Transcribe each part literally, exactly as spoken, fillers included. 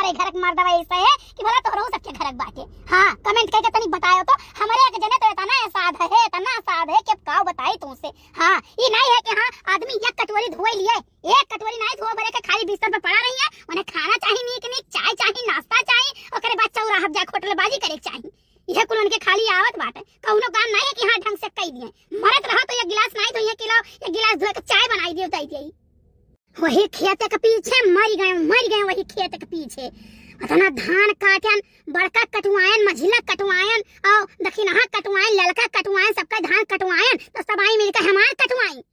सबके घर के मर्दवा ऐसे है कि भला तोहरो सबके घर के बाटे। हाँ, comment करके तनी बतायो तो, हमरे एक जने तो इतना साध है, इतना साध है कि अब का बताई तुमसे। हाँ, ई नहीं है कि हाँ, आदमी एक कटोरी धोए लिए, एक कटोरी नहीं धो भरे के खाली बिस्तर पर पड़ा रही है, उन्हें खाना चाही नीक नीक, चाय चाही, नाश्ता चाही, ओकरे बाद चौराहा जाके होटलबाजी करे के चाही। यह कुल उनके खाली आवत बाटे, कौनो काम नहीं है कि हाँ ढंग से कई दिए। मरत रहो तो एक गिलास नहीं धोइए, कि लाओ एक गिलास धोए के चाय बनाई दियो, दे दिए। वही खेत के पीछे मर गए, मर गए वही खेत के पीछे। इतना धान काटन, बड़का कटवायन, मझिला कटवायन, और दखिनहा कटवायन, ललका कटवायन, सबका धान कटवायन, तो सब आई मिलकर हमार कटवाई।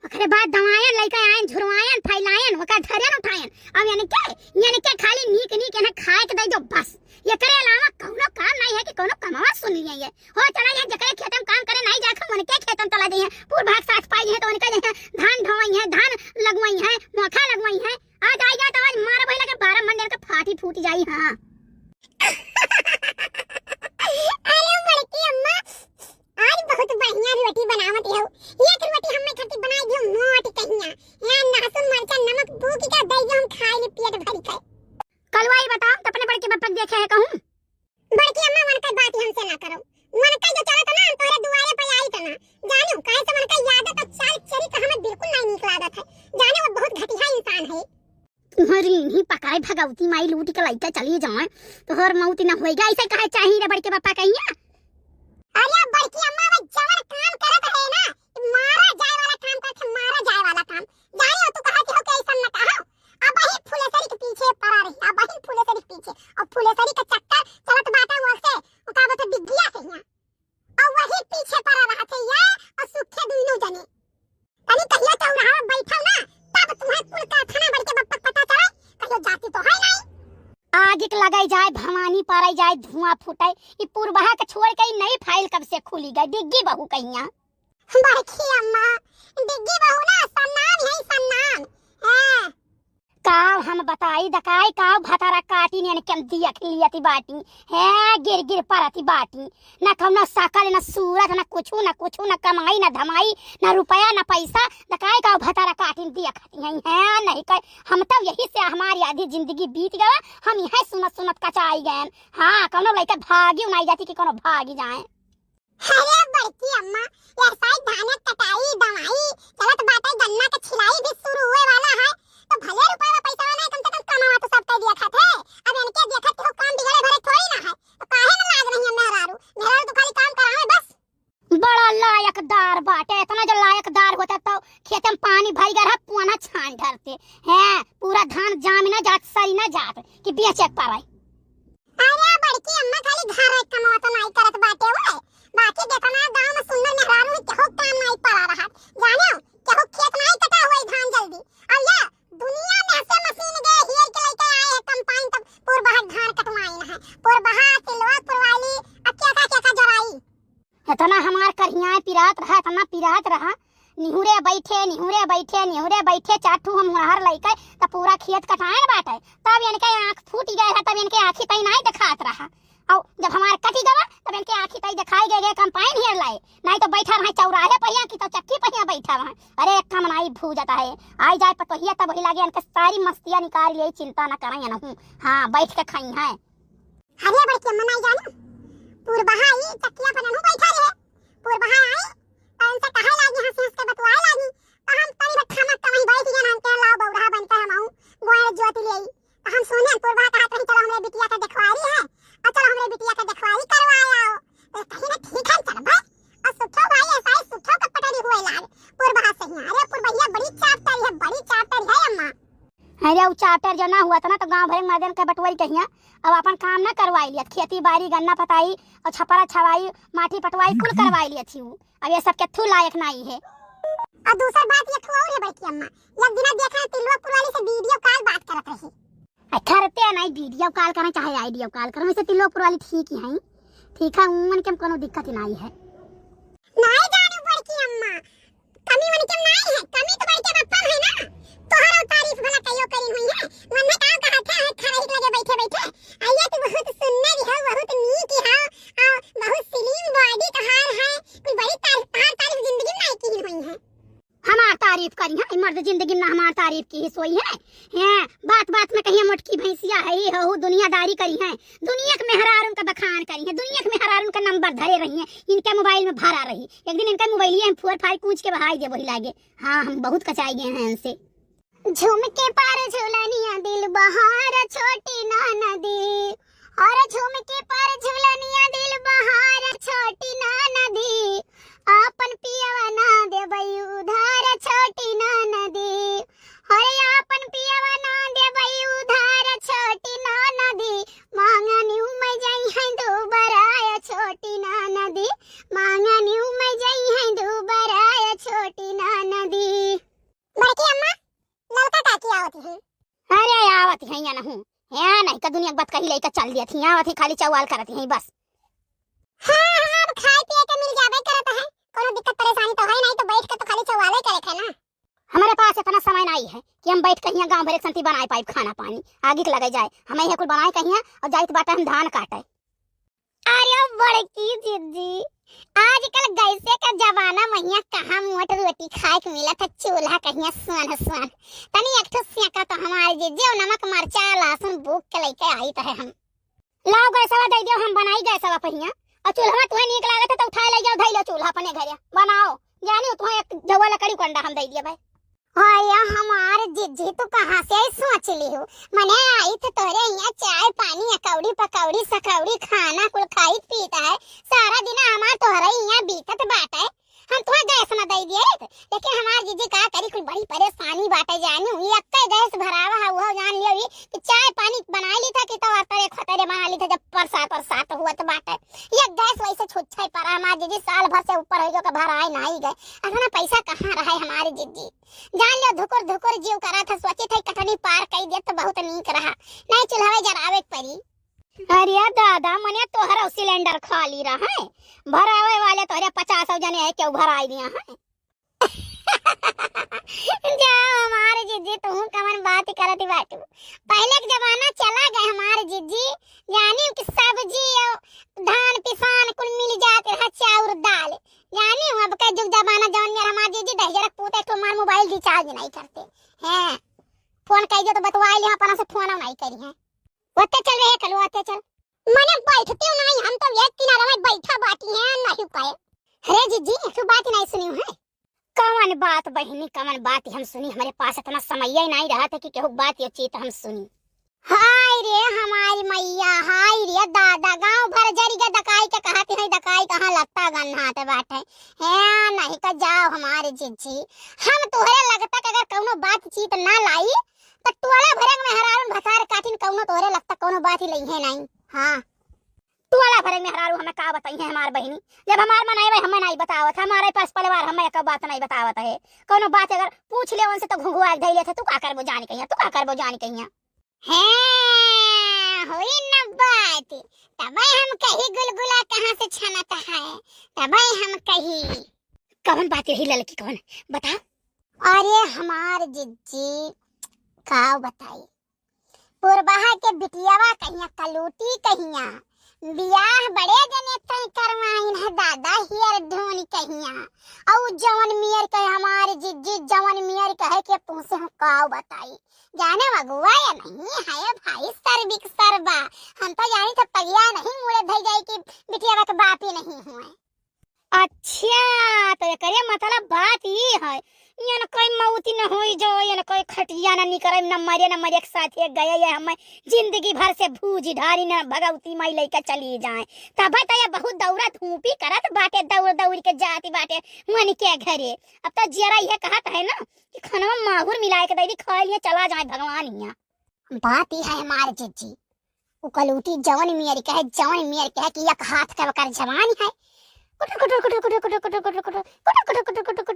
ओकरे बाद दवायन लइके आयन, झुरवायन, फैलायन, ओकर धरन उठायन। अब यानी के, यानी के खाली नीक नीक इन्हें खाए के दे दो बस। एकरे अलावा कौनो काम नहीं है कि कौनो कमावा सुन लिए ये। हो चला ये जकरे खेत में काम करे नहीं जाए, उनके खेत में चला जाइए। पूर भाग साथ पाई है तो उनके जइहे धान ढोई है, धान लगवाई है, मोखा लगवाई है। आज आई जाए तो आज मारा भाई लगे बारह मंडल के फाटी फूट जाई। हाँ। अरे बड़की अम्मा, आज बहुत बढ़िया रोटी बनावत हऊ। एक रोटी हमें खातिर बनाई दियो मोटी कहिया। यहाँ लहसुन, मरचा, नमक बूक के दे दियो, हम खाई ले पेट भर के। कलुआई बताओ, तो अपने बड़के बप्पा के देखे है कहूँ? बड़की अम्मा, उनका बात हमसे ना करो। उनका जो चलत ना, तोहरे दुआरे पे आई तना। जानो, काहे से उनका आदत और चाल चरित्र हमें बिल्कुल नहीं नीक लागत है। जानो, वो बहुत घटिया इंसान है। तुम्हारी इन्हीं पकाए भगवती माई लूट के लइका चली जाए, तोहर मौत न होएगा। ऐसे कहे चाहिए रे बड़के बप्पा कहिया। अरे बड़की अम्मा, वो जवन काम करत है ना, मारा जाए वाला काम करत है, मारा जाए वाला काम। जाने हो तू कहा कि हो के ऐसा न कहा। अब वही फुलेसरी के पीछे पड़ा रही, अब वही फुलेसरी के पीछे। और फुलेसरी का चक्कर चलत बाटा वो से, वो का बोलते बिग्गिया से हिया। और वही पीछे पड़ा रहा थे ये और सुखे दोनों जने। तनी कहियो चौराहा बैठल ना, तब तुम्हें कुल कारखाना बड़के बप्पा पता चले, कहियो जाति तो है नहीं। आग एक लगाई जाए, भवानी पाराई जाए, धुआं फूटे। ई पुरबहा के छोड़ के ई नई फाइल कब से खुली गई, डिग्गी बहू कहिया। बड़की अम्मा, डिग्गी बहू ना सन्नान है, सन्नान। हाँ। काव हम बताई दकाई, काव भतारा काटी ने के हम दियख लियती बाटी। हैं, गिर गिर परती बाटी। ना कौनो सकल, ना सूरत, ना कुछु, ना कुछु, ना कमाई, ना धमाई, ना रुपया, ना पैसा। दकाई काव भतारा काटी ने दियखती हैं। हैं, नहीं कह, हम तो यही से हमारी आधी जिंदगी बीत गवा, हम यह सुनत सुनत कचाई गए। हाँ, कौनो लइका भागी नहीं जाती कि कौनो भागी जाए। अरे बड़की अम्मा, ये साइड धान कटाई, दवाई, चलत बाटे गन्ना के छिलाई भी शुरू हुए वाला है, तो भले रुपया पैसा ना, कम से कम कमावा तो सबके देखत है। अब इनके देखत के हो काम बिगड़े भरे थोड़ी ना है, तो काहे ना लाग रही है मेहरारू? मेहरारू तो खाली काम करावे बस। बड़ा लायकदार बाटे, इतना जो लायकदार होता तो खेत में पानी भर गया रहा, पुआना छान ढरते हैं, पूरा धान जाम ना जात, सरी ना जात कि बेचे के पड़े। अरे बड़की अम्मा, खाली घर एक कमावा तो नाई करत बाटे वो, बाकी जितना गांव में सुंदर मेहरारू है, केहू काम नाई पड़ा रहत। जाने हो, केहू खेत नाई कटा हुआ धान जल्दी। और या दुनिया में से मशीन गए हेर के लेके आए हैं कंपाइन, तब पुरबहा धान कटवाइन है, पुरबहा, तिलवा, पुरवाली, आ क्या का, क्या का जराई। इतना हमार करियाए पिरात रहा, इतना पिरात रहा, निहुरे बैठे, निहुरे बैठे, निहुरे बैठे, चार ठू हम मुड़हर लइके, त पूरा खेत कटाए बाटे। तब इनके आँख फूट गए रहा, तब इनके आँखी तई नाई देखात रहा। और जब हमार कटी गवा, तब इनके आँखी तई देखाई गए, गए कंपाइन हेर लाए, नाई तो बैठा रहे चौराहे पहिया की तो चक्की पहिया बैठा रहे। अरे, एक काम नाई भूजत है, आई जाए पतोहिया, तब वही लागे इनके सारी मस्तियाँ निकाल लिए, चिंता न करें, नहीं। हाँ, बैठ के खाई हैं। अरे बड़की अम्मा, नाई जाने, पुरबहा ई चकिया पर नहु बैठा रहे, पुरबहा आई, तो इनसे कहे लागी, हंस हंस के बतुआए लागी, तो हम तनी बठा मत कहीं बैठ गए, हम कहे, "लाओ बौरहा बनते हम आऊं, गोड़ जोत ले।" तो हम सुने, पुरबहा कहत रही, "चलो हमरे बिटिया के देखवारी है, और चलो हमरे बिटिया के देखवारी करवाए आओ।" तो कहीं ना, "ठीक है, चल भाई।" और सुखो भाई, ऐसा ही सुखो के पटरी हुए लाग, पुरबहा से ही, अरे पुरबहिया बड़ी चापटर है, बड़ी चापटर है अम्मा। अरे, उ चापटर जो ना हुआ था ना, तो गांव भरे के मर्दन के बटोरी कहिया, अब अपन काम ना करवाई लियत, खेती बाड़ी, गन्ना पताई और छपरा छवाई, माटी पटवाई, कुल करवाई लियत थी उ। अब ये सब के थू लायक नहीं है। और दूसर बात ये थू और है बड़की अम्मा, एक दिना देखा तिलवा पुरवाली से वीडियो कॉल बात करत रही। आ, करते नहीं वीडियो कॉल करें चाहे आइडियो कॉल करें, वैसे तिलवा पुरवाली ठीक ही है, ठीक है, उमन के कोनो दिक्कत ही नहीं है। नहीं जानू बड़की अम्मा, कमी उनके में नाई है, कमी तो बड़के बप्पा में है ना। तोहरो तारीफ भला कहियो करी हुई है। मन में का कहत है, खरही के लगे बैठे बैठे, "अइया तू बहुत सुंदर हो, बहुत नीक हो, आ, बहुत slim body तोहार है।" कोई बड़ी तारीफ, तोहार तारीफ जिंदगी में नाई की हुई है। हमार तारीफ करी है, मर्द जिंदगी में ना हमार तारीफ की ही सोई है। हैं, बात बात में कहिए मोटकी भैंसिया है, ये हो, बहुत दुनियादारी करिहैं, दुनिया के मेहरारुन का बखान करिहैं, दुनिया के मेहरारुन का नंबर धरे रहिहैं, इनके मोबाइल में भरा रही। एक दिन इनका मोबाइलिया हम फोर फाइव कूच के बहाई देबो ही लागे। हाँ, हम बहुत कचाई गए हैं इनसे। झुमके पर झुलनिया दिल बहार छोटी ननदी, और झुमके पर झुलनिया दिल बहार छोटी ननदी, आपन पियवा ना देबई उधार छोटी ननदी, अरे आपन पियवा ना देबई उधार छोटी ननदी, मांगनी में जइहैं दुबराय छोटी ननदी, मांगनी में जइहैं दुबराय छोटी ननदी। बड़की अम्मा, ललका काकी आवत ही। अरे आवत ही या नहू, या नहीं का दुनिया के बात कही लइका चल दिया थी, आवत ही खाली चौवाल करत ही बस। हाँ, हाँ, अब खाए पिए के मिल जाबे करत है, कोनो दिक्कत परेशानी तो है नहीं, तो बैठ के तो खाली चौवाले करे थे ना। हमारे पास इतना समय नहीं है कि हम बैठ के यहाँ गाँव भर एक संती बनाए पाइब खाना पानी, आगे के लगे जाए, हमें यह कुल बनाए कहिया और जाइत बाटे हम धान काटे। अरे बड़की जिज्जी, आजकल गैसे का जमाना महिया कहाँ मोट रोटी खाए के मिलत है, चूल्हा कहिया सुन सुन। तनी एक ठो सेंका तो हमारे जिज्जी, और नमक मरचा लहसुन बूक के लेके आई तो है हम। लाओ गैसवा दे दियो, हम बनाई गैसवा पहिया। और चूल्हा तुहे नीक लागत है तो उठाए ले जाओ, धई लो चूल्हा अपने घरे बनाओ। जानी तुहे एक झौवा लकड़ी कंडा हम दे दिए भाई। हाय हमार जिज्जी, तू कहाँ से आई सोच ली हो? मने आई थे तोहरे यहाँ चाय पानी, अकौड़ी पकौड़ी सकौड़ी खाना कुल खाई पीत है। सारा दिन हमार तोहरे यहाँ बीतत बाटे। हम तुहे गैस न दे दिए रहे, लेकिन हमार जिज्जी का करी, कुल बड़ी परेशानी बाटे जानी हुई। एक्के गैस भरावा है, वो जान लियो हुई कि चाय पानी बनाई ली था कि तो अतरे खतरे बना ली था जब बरसात बरसात हुआ तो बाटे। ये गैस वैसे छुच्छे पड़ा हमार जिज्जी, साल भर से ऊपर हो गयो के भराए नहीं गए। अतना पैसा कहाँ रहे हमारे जिज्जी? जान लियो धुकुर धुकुर जीव करा था, सोची थे कटनी पार कई दे तो बहुत नीक रहा, नहीं चूल्हा जरावे के परी। अरे दादा, मने तोहरा सिलेंडर खाली रहे, भरावे वाले तोहरे पचास जने है, क्यों भराई दिया है? जा हमारे जिज्जी, तू कवन बात करत बाटू? पहले के जमाना चला गए हमारे जिज्जी, जानी कि सब्जी और धान पिसान कुल मिल जात रहा, चाउर दाल। जानी अब का जुग जमाना जवन में हमारे जिज्जी दहिजरक पूते तो हमार मोबाइल रिचार्ज नहीं करते हैं। फोन कह दे तो बतवाई ले, अपना से फोन नहीं करी है। ओते चल रे कलू, ओते चल। मने बैठते हो नहीं, हम तो एक किनारे में बैठा बाटी हैं, नहीं कहे। अरे जिज्जी, एक बात नहीं सुनी है। कवन बात बहिनी, कवन बात हम सुनी? हमारे पास इतना समय ही नहीं रहा था कि केहू बात ये चीत हम सुनी। हाय रे हमारी मैया, हाय रे दादा, गांव भर जरी के दकाई के कहत हैं, दकाई कहाँ लत्ता गन्हात बाटे। हे नहीं का जाओ हमारे जिज्जी, हम तोहरे लगता कि अगर कौनो बातचीत ना लाई तो टोला भरे में मेहरारून भतार काटिन कौनो तोहरे लगता कौनो बात ही लई है नहीं। हाँ, टोला भरे में मेहरारू हमें का बताई है हमार बहिनी, जब हमार मन आए हमें नहीं बतावत, हमारे पास परिवार हमें एक बात नहीं बतावत है। कौनो बात अगर पूछ ले उनसे तो घुघुआ धैले थे, तू का करबो जान कहिया, तू का करबो जान कहिया। हैं, होई न बात, तबे हम कही गुलगुला कहाँ से छनत है, तबे हम कही। कौन बात रही ललकी, कौन? बता। अरे हमार जिज्जी, का बताई, पुरबहा के बिटियावा कहिया, कलूटी कहिया, बियाह बड़े जने तय करवाइन है दादा, हियर धोनी कहिया। औ जवन मियर कहे हमार जिज्जी, जवन मियर कहे कि अब तुमसे हम का बताई, जाने अगुआ या नहीं है भाई, सर्विक सर्वा। हम तो जानी थे पगिया नहीं मुड़े धई जाई कि बिटियावा के बाप ही नहीं हुए। अच्छा, तो एकरे मतलब बात ई है, ये न कोई मौती न होई जो, ये न कोई खटिया न निकरे, न मरे, न मरे के साथ ये गए, ये हमें जिंदगी भर से भूजी ढारी न भगवती माई लइके चली जाए। तब तो ये बहुत दौड़ा धूपी करत बाटे, दौड़ दौड़ के जाती बाटे मन के घरे। अब तो जियरा ये कहत है ना कि खनवा माहुर मिलाए के दे दी, खा लिए चला जाए भगवान हिया। बात ई है हमार जिज्जी, उ कलूटी जवन मियर कहे, जवन मियर कहे कि एक हाथ का ओकर जवान है, कुटुर कुटुर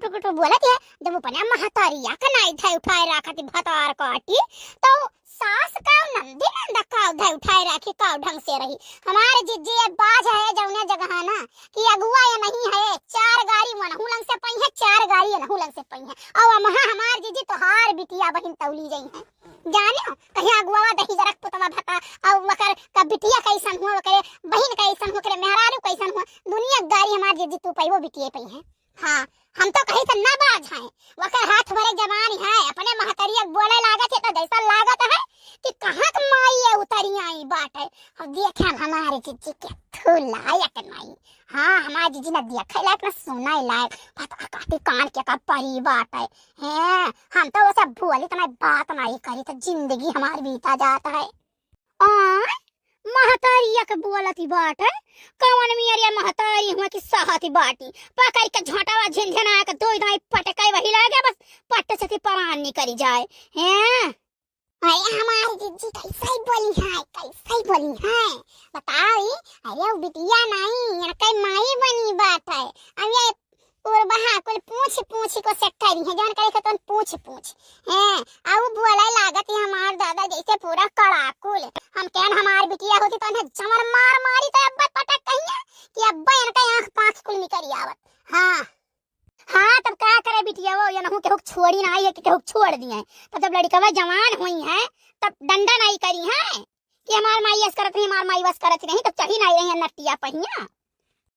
कुटुर बोलत है। जब अपने महतारिया का नाई थे उठाए राखत भतार काटी, तो सास का नंदी नंदा का उधर उठाए राखी का ढंग से रही। हमारे जिज्जी ये बाज है जौने जगह ना कि अगुआ ये नहीं है, चार गाड़ी मनहू लंग से पई है, चार गाड़ी एनहू लंग से पई है। और वहाँ हमार जिज्जी तोहार बिटिया बहिन तौली जई है। जाने हो, कहीं अगुआ दहिजरक पुतवा भता, और वकर का बिटिया कैसन हुआ, वकरे बहिन कैसन हुआ, वकरे मेहरारू कैसन हुआ, दुनिया गारी हमार जिज्जी तू पइबो बिटिये पई है। हाँ, हम तो कहीं से ना बाज हैं, वकर हाथ भरे जवान है, अपने महतरिया बोले लागत है तो जैसा लागत है कि कहाँ के माई है उतरिया। बाटे। हम देखे हमारे जिज्जी के थू लायक नहीं। हाँ, हमारे जिज्जी ना देखे लायक ना सुने लायक। पता काटी कान के का परी बाटे। हैं, हम तो वो सब बोली तो नहीं, बात नहीं करी तो जिंदगी हमारी बीता जाता है। आ, महतारिया के बोलती बाटे। कौन मेरिया महतारी हुआ कि सहती बाटी। पकड़ के झोंटावा झिनझिना के दो दाई पटकाई वही लागे बस पट से थी परान निकली जाए। हैं? अरे हमारी जिज्जी कैसे ही बोली है, कैसे ही बोली है? बताओ ई, अरे वो बिटिया नहीं, इनके माई बनी बात है। अब ये पूर्वहा कुल पूछ पूछ को से करी है, जौन करे के तौन पूछ पूछ। हैं, आ वो बोले लागत है हमार दादा जैसे पूरा कड़ाकुल। हम कहन हमार बिटिया होती तो इन्हें जमर मार मारी तो अब्बा पटक कहिए कि अब्बा इनका आँख पाँख कुल निकरी आवत। हाँ। हाँ, तब का करे बिटिया वो, ये नहु केहू के छोड़ी ना आई है कि केहू के छोड़ दिए। तब जब लड़िकवा जवान हुई है, तब डंडा नहीं करी है कि हमार माई अस करत रही, हमार माई वस करत रही, तब चढ़ी नहीं रही है नटिया पहिया।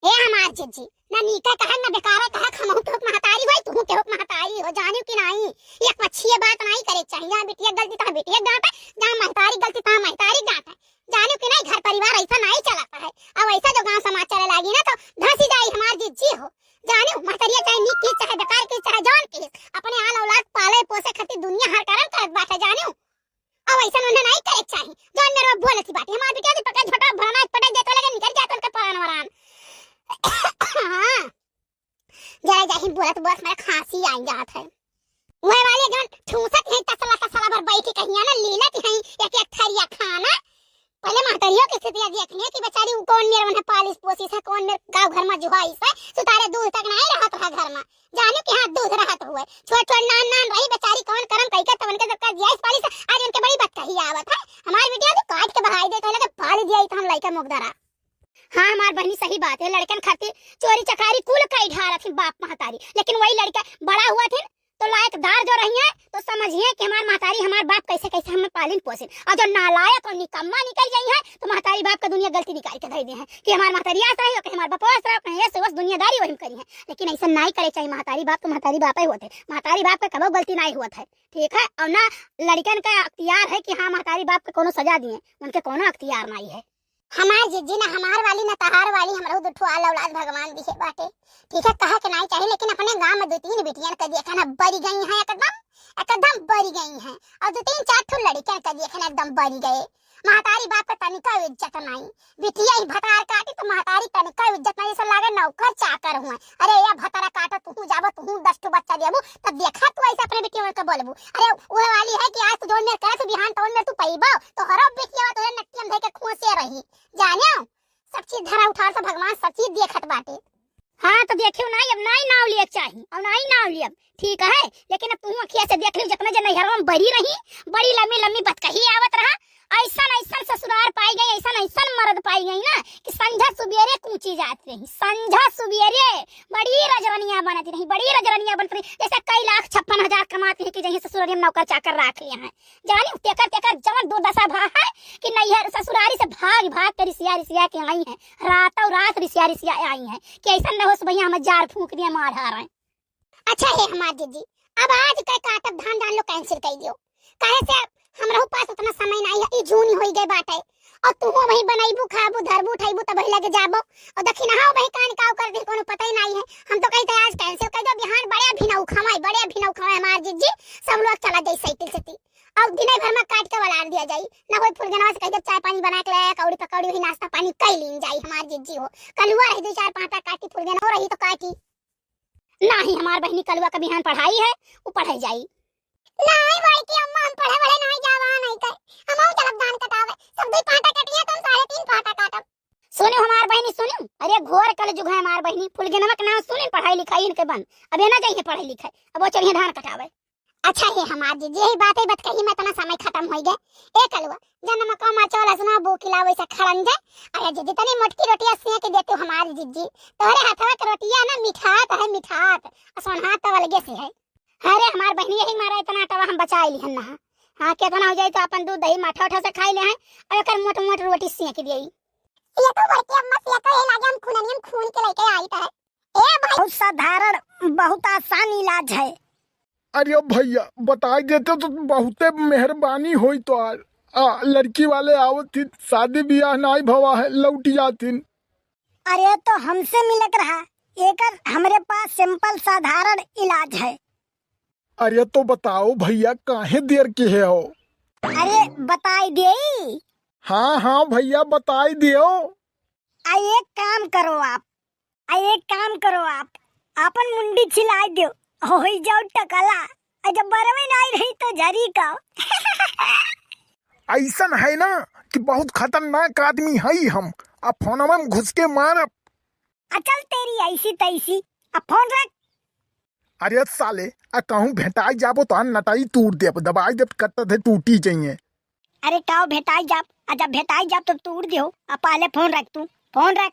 ए हमार जिज्जी, ना नीके कहे, ना बेकारे कहे, हमहू केहू के महतारी होई, तुहू केहू के महतारी हो, जानियो कि नहीं? एक पक्षीय बात नहीं करे चाहिए। जहाँ बिटिया गलती, तहाँ बिटिया डांटे, जहाँ महतारी गलती, तहाँ महतारी डांटे। जानियो कि नहीं, घर परिवार ऐसा नहीं चलता है। अब ऐसा जो गांव समाज चले लागी ना, तो धंसी जाई हमार जिज्जी हो। जानियो, महतरिया चाहे नीक की, चाहे बेकार की, चाहे जौन की, अपने आल औलाद पाले पोसे खातिर दुनिया हर करम करत बाटे, जानियो। अब ऐसा उन्हें नहीं करे के चाही। जौन मेरे बोलत ही बाटे, हमार बिटिया दी पकड़ झोटा भरना पटक देता लगे निकल जात उनके परान वरान। हाँ। जरा जाही बोलत बोलत मेरा खांसी आई जात है। वह वाले जौन ठूसत हैं तसला तसला भर बैठी कहिया ना लीलत हैं एक एक थरिया खाना। पहले महतरियों की स्थिति देखनी है कि बेचारी वो कौन मेर उन्हें पालिस पोसिस है, कौन मेर गाँव घर में जुहाइस है, सुतारे दूध तक नहीं रहत रहा घर में। जाने कि हाँ दूध रहत हुए, छोट छोट नान नान रही बेचारी, कौन करम कई के तवन के जब कर दिया इस पालिस, आज उनके बड़ी बात कही आवत है। हमारी बिटिया तो काट के बहाई दे, कहले के पाली दिया ही तो हम लइका मुगदरा। हाँ, हमार बहनी सही बात है, लड़कन खातिर चोरी चकारी कुल कई ढारत ही बाप महतारी, लेकिन वही लड़का बड़ा हुआ थे तो लायकदार जो रही है तो समझिए कि हमार महतारी हमार बाप कैसे कैसे हमें पालिन पोसिन, और जो नालायक और निकम्मा निकल जाई है तो महतारी बाप का दुनिया गलती निकाल के धर दे हैं कि हमार महतारी आस रही हो, कहीं हमार बाप आस रहो, कहीं ऐसे वस दुनियादारी वही में करी है। लेकिन ऐसा नहीं करे चाहिए, महतारी बाप तो महतारी बाप ही होते, महतारी बाप का कबो गलती नहीं हुआ है, ठीक है। और ना लड़कन का अख्तियार है कि हाँ महतारी बाप का कोनो सजा दिए, उनके कोनो अख्तियार नहीं है। हमार जिज्जी ना हमार वाली ना तहार वाली, हमरो दुठो आल औलाद भगवान दिहे बाटे। ठीक है, कहा के नाई चाही, लेकिन अपने गांव में दो तीन बिटियन के देखे ना बरी गई हैं एकदम, एकदम बरी गई हैं। और दो तीन चार ठो लड़िकन के देखे ना एकदम बरी गए। महतारी बाप के तनिका इज्जत नाई, बिटिया ही भतार काटी तो महतारी तनिका इज्जत नाई, जैसे लागे नौकर चाकर हुए। अरे या भतारा काटो, तुहू जाबो, तुहू दस ठो बच्चा देबू, तब देखा तू ऐसे अपने बिटियन के बोलबू। अरे वह वाली है कि आज तू जौन मेर करे तू बिहान तौन मेर तू पइबो, तो हरो बिटिया तोरे नक्की में धर के खोसे रही। जानियो, सब चीज धरा उठार से भगवान सब चीज देखत बाटे। हाँ, तो देखियो नाई, अब नाई नाव लिए चाही, अब नाई नाव लिए, ठीक है, लेकिन अब तू अखिया से देख लियो, जितना जे नैहरवा में बड़ी रही, बड़ी लम्बी लम्बी बतकही आवत रहा, ऐसन ऐसन ससुरार पाई गई, ऐसन ऐसन मर्द पाई गई ना कि संझा सुबेरे कूची जात रही, संझा सुबेरे बड़ी रजरनिया बनत रही, बड़ी रजरनिया बनत रही, जैसे कई लाख छप्पन हजार कमात रही कि जहीं ससुरारी में नौकर चाकर राख लिया है। जानी तेकर तेकर जवन दुर्दशा भा है कि नैहर ससुरारी से भाग भाग के रिसिया रिसिया के आई हैं, रातों रात रिसिया रिसिया आई हैं कि ऐसा न हो सो भैया हमें जार फूंक दिए, मार डार हैं। अच्छा हे हमार जिज्जी, अब आज के काटब धान जान लो cancel कर दियो, काहे से हमरहू पास उतना समय नहीं है, ई जून होई गए बाटे और तू वही बनैबू खाबू धरबू उठैबू तब लगे जाबो और दखिनहा वही कान काव कर दे कोनो पता ही नहीं है। हम तो कही थे आज cancel कर दो, बिहान बड़े अभिनव खवाई, बड़े अभिनव खवाई हमार जिज्जी, सब लोग चला जाई साइकिल से ती। अब दिने भर में काट के वलार दिया जाई। ना कोई फुलगनवा से कह दे चाय पानी बना के लाया, कौड़ी पकौड़ी हुई, नाश्ता पानी कई लीन जाई हमार जिज्जी हो। कलुआ रही दो चार पांटा काटी, फुलगनवा रही तो काटी। नाही हमार बहिनी कलुआ का बिहान पढ़ाई है, वो पढ़े जाई। नाही बड़की अम्मा, हम पढ़े वढ़े नाही जावा नहीं कर। हम चलब धान कटावे। सब दो पांटा कटिया तो हम साढ़े तीन पांटा काटब। सुनो हमार बहिनी सुनो, अरे घोर कलजुग है हमार बहिनी, फुलगनवा के नाम सुनिन पढ़ाई लिखाई इनके बंद, अब ये ना जाइए पढ़े लिखे, अब वो चलिए धान कटावे। अच्छा हे हमार जिज्जी, यही बात है, बात कही में इतना समय खत्म हो गए। ए कलुआ, जन मका मरचा लहसुना बोकिला वैसे खड़न जाए। अरे जिज्जी, तनी मोटकी रोटिया सेक देते हमार जिज्जी, तोहरे हथवा के रोटिया ना मिठात है मिठात, और सोनहा तो अलगे से है। अरे हमार बहिनी यही मारा इतना आटावा हम बचाई लिहन ना। हाँ, केतना हो जाई तो अपन दूध दही माठा उठा से खाई ले हैं, और एकर मोट मोट रोटी सेक दिए। ये तो बड़की अम्मा सेक है, लागे हम खूननियन खून के लेके आई तो है। ए भाई। बहुत साधारण, बहुत आसान इलाज है। अरे भैया, बताई देते तो बहुते मेहरबानी होई तो आज। आ, लड़की वाले आवत ही, शादी बियाह नाई भवा है, लौट जातिन। अरे तो हमसे मिलक रहा, एकर हमरे पास simple साधारण इलाज है। अरे तो बताओ भइया, काहे देर किहे हो? अरे बताई देई। हाँ, हाँ भइया, बताई दियो। आ एक काम करो आप, आ एक काम करो आप, आपन मुंडी छिलाई दियो, होई जाओ टकला। आ जब बरवे नाई रही तो झरी का। अइसन है ना कि बहुत खतरनाक आदमी हई हम, आ फोनवा में घुस के मारब। आ चल तेरी ऐसी तैसी, आ फोन रख। अरे साले, आ कहूँ भेटाई जाबो तो नटाई तूर देब, दबाई देब, कट्टा से टूटी जइए। अरे काओ भेटाई जाब, आ जब भेटाई जाब तो तूर दियो, आ पहले फोन रख तू, फोन रख।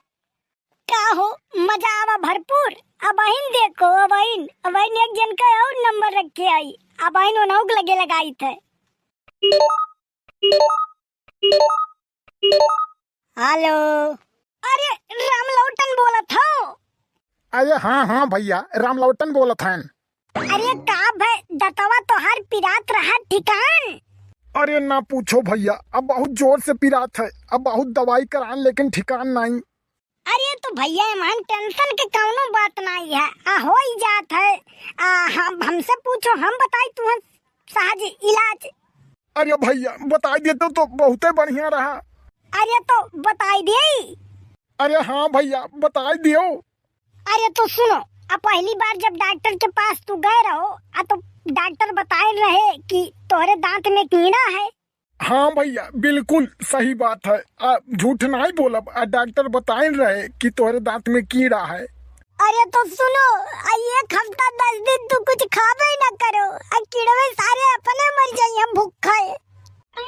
का हो, मजा आवा भरपूर। अबहिन देखो, अबहिन, अबहिन एक जन का और नंबर रखे आई, अबहिन ओनहु के लगे लगाई थे। हेलो। अरे रामलौटन बोलत हो? अरे हाँ, हाँ भइया, रामलौटन बोलत हन। अरे का भय, दतवा तोहार पिरात रहा ठिकान? अरे ना पूछो भइया, अब बहुत जोर से पिरात है, अब बहुत दवाई करान लेकिन ठिकान नाई। अरे तो भइया, एमन tension के कौनो बात नाई है, आ हो ही जात है। आ, हम, हमसे पूछो, हम बताई तुहन सहज इलाज। अरे भइया, बताई देते तो बहुते बढ़िया रहा। अरे तो बताई दे। अरे हाँ भइया, बताई दियो। अरे तो सुनो, आ पहली बार जब डॉक्टर के पास तू गए रहो, आ तो डॉक्टर बताए रहे कि तोहरे दांत में कीड़ा है। हाँ भइया, बिल्कुल सही बात है। आ, झूठ नाई बोलब। आ, डॉक्टर बताइन रहे कि तोहरे दांत में कीड़ा है। अरे तो सुनो, आ, एक हफ्ता दस दिन तू कुछ खाबे ना करो, आ कीड़वे सारे अपने मर जाई, हम भूखा है।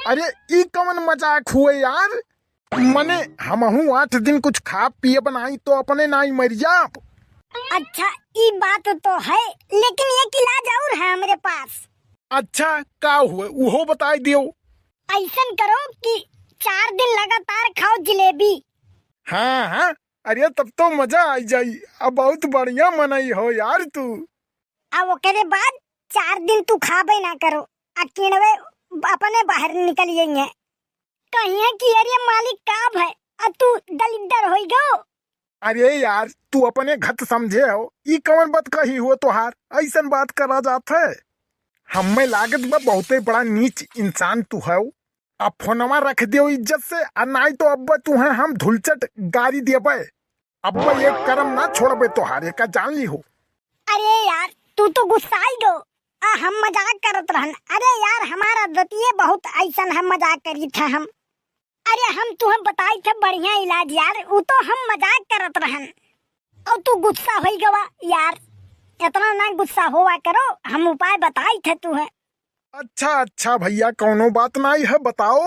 अरे ई कवन मजाक हुए यार? मने हमहू आठ दिन कुछ खा पिए बनाई तो अपने नाई मर जाब। अच्छा, ई बात तो है, लेकिन एक इलाज और है हमरे पास। अच्छा, का हुए, उहो बताई दियो। अइसन करो कि चार दिन लगातार खाओ जिलेबी। हाँ, हाँ, अरे तब तो मजा आई जाई। अब बहुत बढ़िया मनई हो यार तू। आ ओकरे बाद चार दिन तू खाबे ना करो, आ किणवे अपने बाहर निकल जाइए। कहिए कि अरे मालिक का भय, आ तू दलिद्दर होई गो। अरे यार, तू अपने घत समझे हो, ई कवन बात कही हो तोहार? अइसन बात करा जात है? हमें लागत बा बहुते बड़ा नीच इंसान तू हो। अब फोनवा रख दियो इज्जत से, आ नाई तो अब तुहे हम धुलचट गारी देबे। अब एक करम ना छोड़बे तोहार, एका जान ली हो। अरे यार, तू तो गुस्साई गो। आ, हम मजाक करत रहन। अरे यार, हमार आदतिये बहुत अइसन है, मजाक करी थे हम। अरे हम तुहे बताई थे बढ़िया इलाज यार, उ तो हम मजाक करत रहन। और तू गुस्सा होई गवा यार, इतना ना गुस्सा होवा करो, हम उपाय बताई थे तुहे। अच्छा, अच्छा भइया, कौनो बात नाई है, बताओ।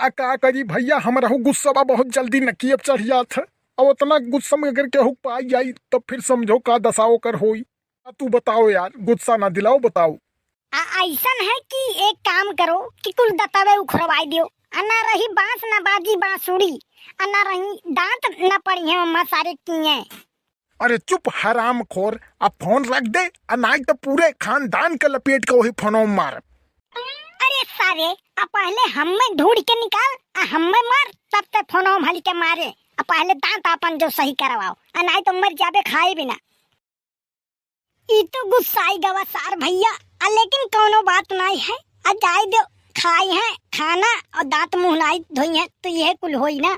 आ का करी भइया, हमरहू गुस्सा बा बहुत जल्दी नकियब चढ़ जात है। अब उतना गुस्सा में अगर केहू पाई जाई, तब फिर समझो का दशा ओकर होई। आ तू बताओ यार, गुस्सा ना दिलाओ, बताओ। आ, अइसन है कि एक काम करो कि कुल दतवे उखड़वाई दियो, आ ना रही बांस ना बाजी बांसुरी, आ ना रही दांत ना पड़िहे मम्मा सारे किए। अरे चुप हरामखोर, अब फोन रख दे, आ नाई तो पूरे खानदान के लपेट के वही फोनों में मारब। अरे सारे, आ पहले हमें ढूंढ के निकाल, आ हमें मार, तब ते फोनों में हल के मारे। आ पहले दांत अपन जो सही करवाओ, आ नाई तो मर जाबे खाए बिना। ई तो गुस्साई गवा सार भइया, आ लेकिन कौनो बात नाई है, आ जाए दो, खाई है खाना और दांत मुंह नाई धोई है, तो यह कुल होई ना।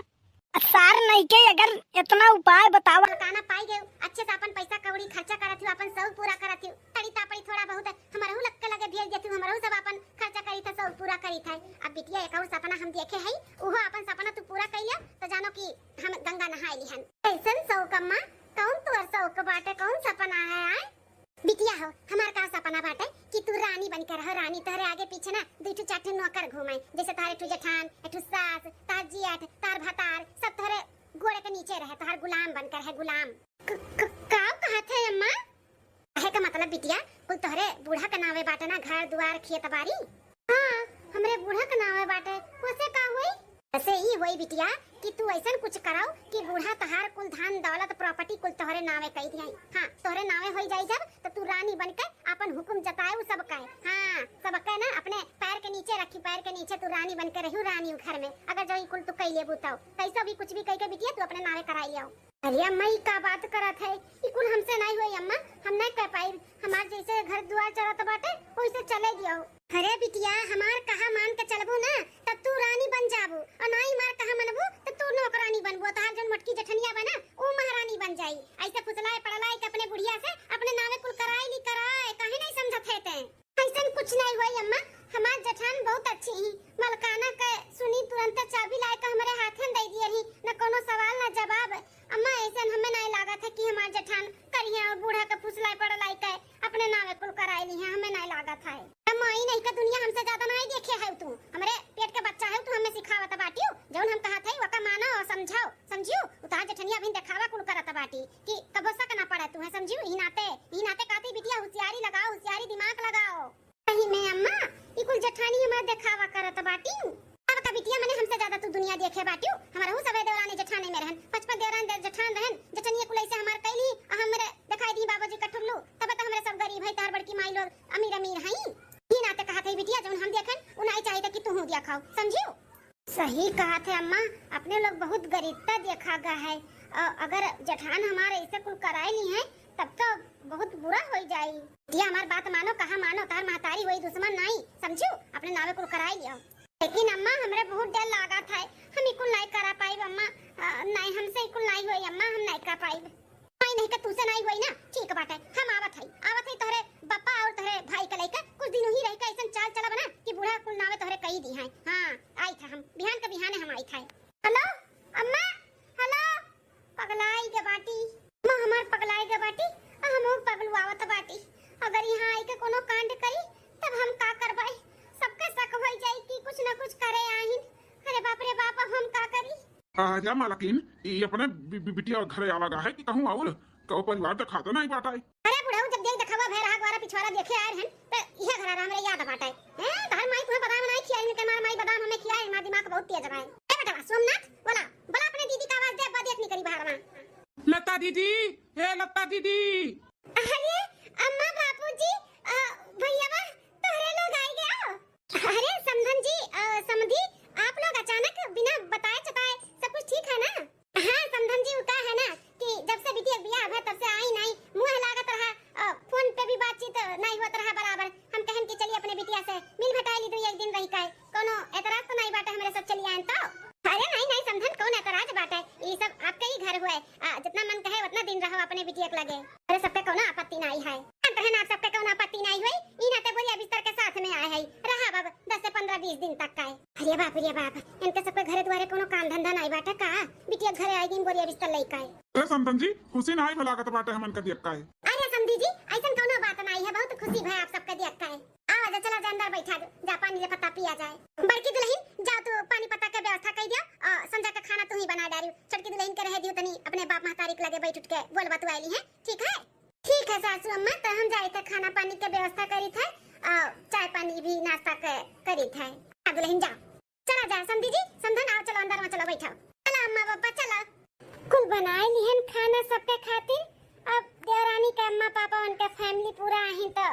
आ सार नहीं के अगर इतना उपाय बतावा। काना पाई गयो, अच्छे से अपन पैसा कौड़ी खर्चा करत हो, अपन शौक पूरा करत हो, तड़ी तापड़ी थोड़ा बहुत हमरहू लग के लगे भेज देती, हमरहू सब अपन खर्चा करी थे, शौक पूरा करी थे। अब बिटिया एक और सपना हम देखे है, उहो अपन सपना तू पूरा कैलिया, तो जानो कि हम गंगा नहाए लिहन। कैसन शौक अम्मा? कौन तोर शौक बाटे, कौन सपना है आए? बिटिया हो, हमार का सपना बाटे कि तू रानी बन के रहो, रानी। तोहरे आगे पीछे ना दुई ठो चार ठो नौकर घूमे, जैसे तोहरे ठो जेठान, एक ठो सास, तोहर जियट, तोहर भतार, सब तोहरे गोड़े के नीचे रहे, तोहर गुलाम बन के रहे, गुलाम। क-, क-, का कहत है अम्मा? कहे का मतलब बिटिया, कुल तोहरे बूढ़ा के नावे बाटे ना, घर दुआर खेत बाड़ी। हाँ, हमरे बूढ़ा के नावे बाटे, ओसे का होई? ऐसे ही होई बिटिया कि तू ऐसन कुछ कराओ कि बूढ़ा तहार कुल धन दौलत property कुल तोहरे नावे कई दिया। हाँ, तोहरे नावे होई जाई जब, तो तू रानी बन के अपन हुक्म जताए उ सब कहे। हाँ, सब कहे ना अपने पैर के नीचे रखी, पैर के नीचे तू रानी बन के रही, रानी घर में। अगर जो ई कुल तू कई लेबू तो कैसे भी कुछ भी कह के बिटिया तू अपने नावे कराई लियाओ। अरे अम्मा, ई का बात करत है? ई कुल हमसे नहीं होई अम्मा, हम नहीं कर पाई। हमार जैसे घर दुआर चलत बाटे, वैसे चले दियो। अरे बिटिया, हमार कहा मान के चलबू ना, तब तू रानी बन जाबू, और ना ही हमार कहा मनबू, तब तू नौकरानी बनबू। तहार जौन मोटकी जेठनिया बा ना, ऊ महारानी बन जाई। ऐसे फुसलाए पड़लाए के अपने बुढ़िया से अपने नावे कुल कराए ली कराए, काहे नहीं समझत है ते? ऐसन कुछ नहीं होई अम्मा, हमार जेठान बहुत अच्छी ही। मलकाना के सुनी तुरंत चाबी लाए के हमरे हाथे में दे दिए ही, न कोनो सवाल न जवाब। अम्मा, ऐसन हमें नहीं लागत है कि हमार जेठान करिए और बूढ़ा के फुसलाए पड़लाए के अपने नावे कुल कराए ली है, हमें नहीं लागत है। अम्मा, ई नहीं का दुनिया हमसे ज्यादा नहीं देखे है तू, हमरे पेट के बच्चा है तू, हमें सिखावत बाटियो, जौन हम कहत है वका मानो और समझाओ, समझियो। उतार जेठनिया अभी देखावा कुल करत बाटी कि कबो शक ना पड़े तू है, समझियो। ई नाते, ई नाते कहती बिटिया होशियारी लगाओ, होशियारी दिमाग लगाओ। सही में अम्मा, ई कुल जेठानी हमार देखावा करत बाटी। अब का बिटिया मने हमसे ज्यादा तू दुनिया देखे बाटियो। हमरहू सबे देवरानी जेठानी में रहन, पचपन देवरानी दे-, जेठान रहन, जेठनिया कुल ऐसे हमार कैली, आ हमरे देखाई दी बाबूजी का ठुल्लू, तब तो हमरे सब गरीब है, तार बड़की माई लोग अमीर अमीर हई। ई नाते कहत है बिटिया, जौन हम देखन, उ नाई चाहिए कि तू हूँ दिया खाओ, समझियो? सही कहत है अम्मा, अपने लोग बहुत गरीबता देखा गा है। अ, अगर जेठान हमारे ऐसे कुल कराए ली हैं, तब तो बहुत बुरा हो जाई। बिटिया हमार बात मानो, कहा मानो, तार महतारी होई दुश्मन नाई, समझू, अपने नावे कुल कराई लियो। लेकिन अम्मा, हमरे बहुत डर लागत है, हम ई कुल नाई करा पाइब अम्मा। अ, नाई, हमसे ई कुल नाई होई अम्मा, हम नाई कर पाइब। नाई नहीं का तुमसे नाई होई ना, ठीक बाटे, हम आवत हई, आवत हई तोहरे बापा और तोहरे भाई के लइके कुछ दिन वहीं रह के ऐसन चाल चला बना कि बूढ़ा कुल नावे तोहरे कई दी हैं। हाँ, आई था हम, बिहान के बिहाने हम आई था। हेलो, अम्मा, हेलो। पगलाई के बाटी, माँ हमार पगलाई के बाटी, आ हमहू पगलुआवत बाटी। अगर यहाँ आई के कोनो कांड करी, तब हम का करबै? सबके शक होई जाई कि कुछ न कुछ करे आहिन। अरे बाप रे बाप, अब हम का करी? आ, या मालकिन, ई अपने बि-, बि-, बिटिया घरे आवा गा है कि कहूँ और? कहो परिवार देखाता नहीं बाटा है। अरे बुढ़ऊ, जब देख देखावा भय रहा, ग्वारा पिछवारा देखे आए रहन, त इहे घर आ रहा, हमरे याद बाटा है। हैं, तहर माई तुम्हें बादाम नहीं खियाई, इनके मार माई बादाम हमें खियाई, हमार दिमाग बहुत तेज रहा है। ए बेटवा, सोमनाथ, बोला, बोला अपने दीदी का आवाज दे, अब्बा देख नहीं करी बाहर में। लता दीदी, हे लता दीदी। अरे, अम्मा, बाबूजी, अ, भैयावा, तोहरे लोग आई गया? अरे, समधन जी, अ, समधी, आप लोग अचानक बिना बताए चताए, सब कुछ ठीक है ना? हाँ, समधन जी, वो का है ना कि जब से बिटिया के बियाह भा, तब से आई नहीं, मुँह लागत रहा, अ, फोन पे भी बातचीत नहीं होत रहा बराबर। हम कहन कि चलिए अपने बिटिया से मिल भटाई ली, दो एक दिन रही के, कोनो एतराज तो नहीं बाटे, हमरे सब चली आएन तो। अरे नहीं, नहीं समधन, कौन एतराज बाटे? ई सब आपके ही घर हुए। आ, जितना मन कहे उतना दिन रहो अपने बिटिया के लगे। अरे सबके कौनो आपत्ति नहीं है। जानत रहन आप सबके कौनो आपत्ति नहीं हुई। ई नाते बोरिया बिस्तर के साथ में आए है। रहा अब दस से पन्द्रह बीस दिन तक का है। अरे बाप रे बाप, इनके सबके घरे दुआरे कौनो काम धंधा नहीं बाटे का? बिटिया घरे आई गई बोरिया बिस्तर लेके आए। अरे समधन जी, खुशी नहीं भला लागत बाटे हमन के देख का है। अरे समधी जी, ऐसन कौनो बात नहीं है, बहुत खुशी भय आप सबके देख का है। आवा जा, चला जा अंदर बैठा जा, जा पानी ले पत्ता पिया जाए। बड़की दुल्हन, जा तू पानी पत्ता के व्यवस्था कर दियो, और संझा का खाना तू ही बना डारियो। छोटकी दुल्हन के रहे दियो तनी अपने बाप महतारी के लगे बैठ उठ के बोल बतुआई ली है, ठीक है? ठीक है सासू अम्मा, तो हम जाए थे खाना पानी के व्यवस्था करी थे, और चाय पानी भी नाश्ता के करी थे। हाँ दुल्हन जाओ। चला जा, समधी जी, समधन, आओ, चलो अंदर में, चलो बैठो। चलो अम्मा पापा, चलो। कुल बनाए लिहन खाना सबके खातिर। अब देवरानी के अम्मा पापा, उनके family पूरा आही तो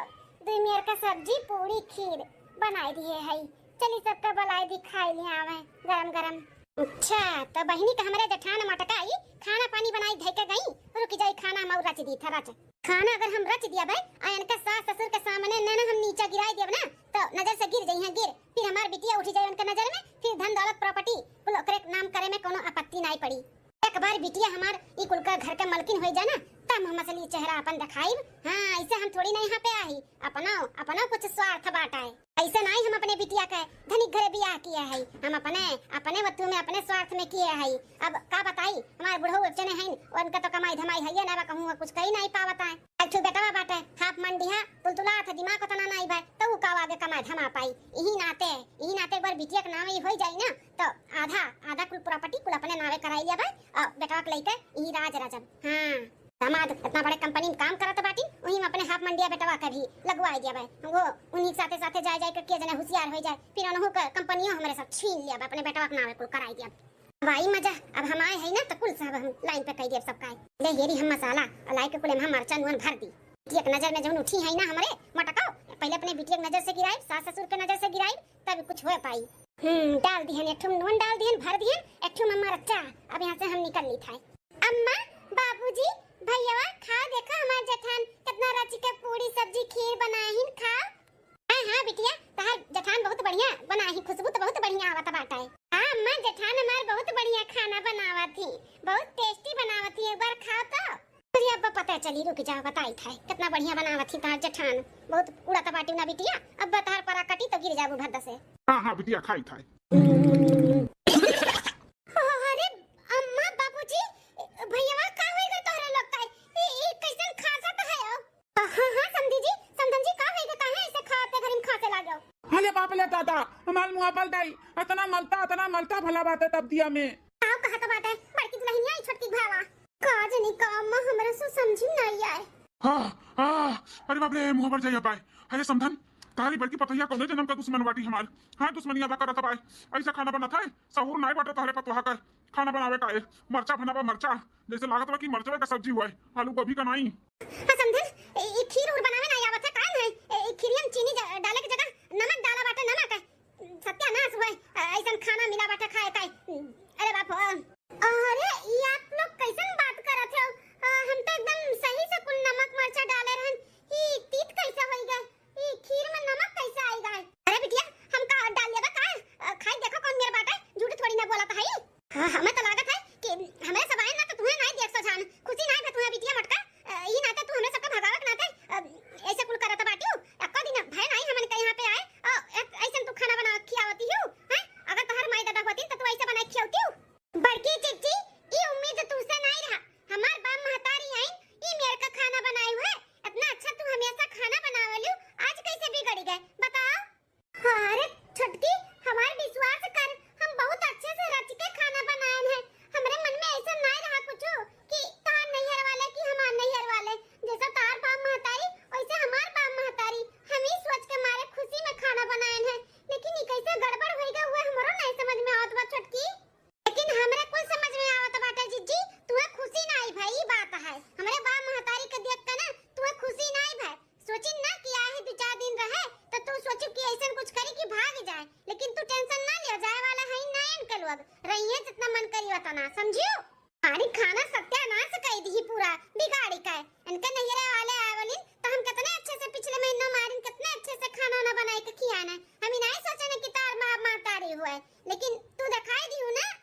दुई मेर का सब्जी, पूरी, खीर बनाए दिए है। चली सबके बुलाए दी, खाए लिए आवे गरम गरम। अच्छा, तो बहिनी के हमरे जेठान मटकाई, खाना पानी बनाई धई के गई, रुक जाई, खाना हम और रच दी था, रच। खाना अगर हम रच दिया भाई, आ इनका सास ससुर के सामने न, न हम नीचा गिराई देब ना, तो नजर से गिर जाई हैं, गिर। फिर हमार बिटिया उठी जाए उनके नजर में, फिर धन दौलत property कुल ओकरे नाम करे में कोनो आपत्ति नाई पड़ी। एक बार बिटिया हमार ई कुल का घर के मलकिन होई जाए ना, तब हम असली चेहरा अपन दिखाइब। हाँ, ऐसे हम थोड़ी नहीं यहाँ पे आई, अपनो, अपनो कुछ स्वार्थ बाटा है। ऐसे नाई हम अपने बिटिया के धनिक घरे बियाह किया है, हम अपने, अपने वतू में, अपने स्वार्थ में किए है। अब का बताई, हमार बुढ़ऊ एक जने हैं, उनका तो कमाई धमाई है ना, बा कहूँ कुछ कही नहीं पावत है। एक ठो बेटवा बाटे, हाफ मंडिहा, तुलतुला था, दिमाग उतना नाई बा, तो ऊ का आगे कमा धमा पाई। इही नाते, इही नाते एक बार बिटिया के नाम ई होई जाई ना, तो आधा, आधा कुल property कुल अपने नावे कराई लिया बा, और बेटवा के लइके इही राज रजब। हाँ। दामाद इतना बड़े कंपनी में काम करत बाटी, वही में अपने हाफ मंडिया बेटवा के भी लगवाए दिया बा। वो उन्हीं के साथे साथे जाए जाए के, के जने होशियार हो जाए, फिर उनहु के कंपनियों हमरे सब छीन लिया बा, अपने बेटवा के नावे कुल कराई दिया। अब आई मजा, अब हम आए हैं ना तो कुल सब हम लाइन पे कह दिया सब काय। ले हेरी हम मसाला और लाई के कुल हम मरचा नून भर दी। एक नजर में जौन उठी है ना हमरे मटकाओ, पहले अपने बिटिया के नजर से गिराई, सास ससुर के नजर से गिराई, तब कुछ हो पाई। हम्म, डाल दिहन, एक ठुम नून डाल दिहन, भर दिहन, एक ठुम मरचा। अब यहाँ से हम निकल ली था। अम्मा, बाबूजी, भैया, खा देखा हमार जेठान कितना रच के पूरी सब्जी खीर बनाए हिन, खा। हाँ, हाँ बिटिया, तहार जेठान बहुत बढ़िया बनाए ही, खुशबू तो बहुत बढ़िया आवत बाटे। हाँ अम्मा, जेठान हमार बहुत बढ़िया खाना बनावत ही, बहुत टेस्टी बनावत ही, एक बार खाओ तो। अरे अब्बा पता चली, रुक जाओ, बताई था, कितना बढ़िया बनावत ही तहार जेठान, बहुत उड़त बाटी ना बिटिया, अब्बा तहार परा कटी तो गिर जाबू भद्द से। हाँ, हाँ बिटिया, खाई था। अरे अम्मा, बाबूजी, भैया, का होई गए तोहरे लोग का? ई, ई कैसन खांसत है हो? हाँ, हाँ, समधी जी, समधन जी, का होई गए? काहे ऐसे खाते घरी में खांसे लागो? अरे बाप रे दादा, हमार मुआ बल दाई, इतना मलता, इतना मलता भला बात है तब दिया में। का कहत बाटे? बड़की दुल्हनिया आई छोटकी भावा। का जनी का अम्मा हमरा से समझी नहीं आए। हाँ, हाँ, अरे बाप रे, मुँह पर जाइए पाए। अरे समधन, तारी बड़की पतोहिया कौने जन्म का दुश्मन बाटी हमार? हाँ, दुश्मनिया बा करत बाए। ऐसा खाना बनत है, सहूर नाई बाटे तोहरे पतोहा का। खाना बनावे का है, मरचा बनावा मरचा, जैसे लागत बा कि मरचवे का सब्जी हुआ है, आलू गोभी का नाई। हाँ समधन, ए, ए खीर उर बनावे ना आवत है, काहे नहीं? ए, ए खीरिया में चीनी ज-, डाले के जगह नमक डाला बाटे, नमक। सत्यानाश हुआ है, अ, ऐसन खाना मिला बाटे खाए का। अरे बाप हो। अरे, ई आप लोग कैसन बात करत हो? अ, हम तो एकदम सही से कुल नमक मरचा डाले रहन, ई तीत कैसे होई गए? ई खीर में नमक कैसे आई गए? अरे बिटिया, हम का डाल लेबा का? अ, खाई देखो कौन मेर बाटे, झूठ थोड़ी ना बोलत है। हाँ, हमें तो लागत है कि हमरे सब आए ना तो तुम्हें नाई देख सोझान, खुशी नाई भे तुम्हें बिटिया मटका। अ, ई नाते तू हमरे सबके भगावे के नाते, अ, ऐसे कुल करत बाटियो। एको दिन भय नाई हमन के यहाँ पे आए, अ, एक ऐसन तू खाना बना के खियावती हो, हैं? अगर तोहर माई दादा होती तो तू ऐसे बना के खियावती हो? बड़की चिच्ची, ई उम्मीद तुझसे नाई रहा। हमार बाप महतारी आइन, ई मेर का खाना बनाए हुए। इतना अच्छा तू हमेशा खाना बनावेलू, आज कैसे बिगड़ गए? बताओ। हाँ, अरे छोटकी, हमार विश्वास कर, हम बहुत अच्छे से रच के खाना बनाएन है। हमरे मन में ऐसा नाई रहा कुछ कि तहार नैहर वाले कि हमार नैहर वाले। जैसा तहार बाप महतारी, वैसे हमार बाप महतारी। हम ई सोच के मारे खुशी में खाना बनाएन है, लेकिन ई कैसे गड़बड़ होई गए हुए, हमरो नहीं समझ में आवत बा छोटकी। लेकिन हमरे कुल समझ में आवत बाटे जिज्जी, तुहे खुशी नाई भई, ई बात है। हमरे बाप महतारी के देख के ना तुहे खुशी नाई भई। सोचिन ना कि आहे दू चार दिन रहे, तो तू सोचू कि ऐसन कुछ करी कि भाग जाए, लेकिन तू tension ना लियो, जाए वाला है ना इनके लोग, रहिए जितना मन करी उतना, समझियो? अरे खाना सत्यानाश कर दी पूरा, बिगाड़ी का। इनके नैहरे वाले आए वाली, तो हम कितने अच्छे से पिछले महीना मारिन, कितने अच्छे से खाना वाना बनाए के खियाना। हम ही नहीं सोचने कि तार माँ महतारी हुए, लेकिन तू दिखाई दियो ना,